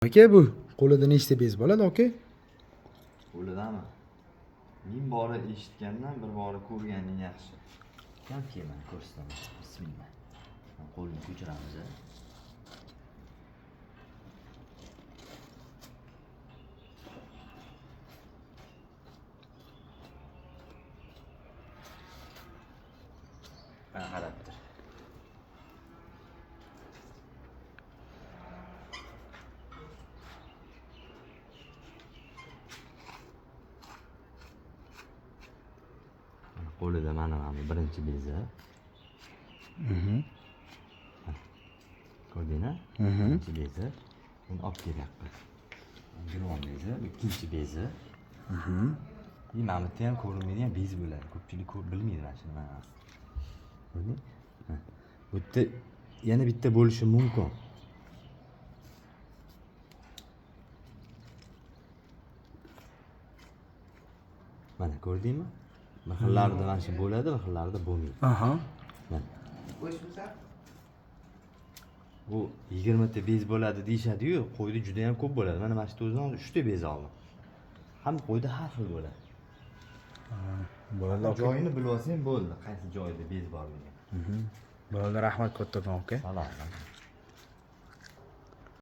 Aka, bu qo'lida nechta bez bo'ladi, aka? Qo'lidami? Ming bora eshitgandan bir bora ko'rganing yaxshi. Kam kelmani ko'rsataman. Bismillah. Qo'lni ko'chiramiz. Mana qarab tur. Mana qo'lida mana bu birinchi bezi. Ko'rdingmi? Birinchi bezi. Endi olib kelyapti. Girvon bezi, bu ikkinchi bezi. И mana bu yerda ham ko'rinmaydigan bez bo'ladi. Ko'pchilik ko'p bilmaydi mana shuni mana. Ko'rding? Ha. Bu yerda yana bitta bo'lishi mumkin. Mana ko'rdingmi? Bir xillarida mana shu bo'ladi, bir xillarida bo'lmaydi. Aha. Mana. Bu 20 ta bez bo'ladi deyishadi-yu, qo'yda juda ham ko'p bo'ladi. Mana shu o'zidan 3 ta bez oldim. Hamma qo'yda har xil bo'ladi. Bo'ldi, aka. Joyini bilib olsang bo'ldi, qaysi joyida bez borligini. Bo'ldi, rahmat kattakon aka. Salomat.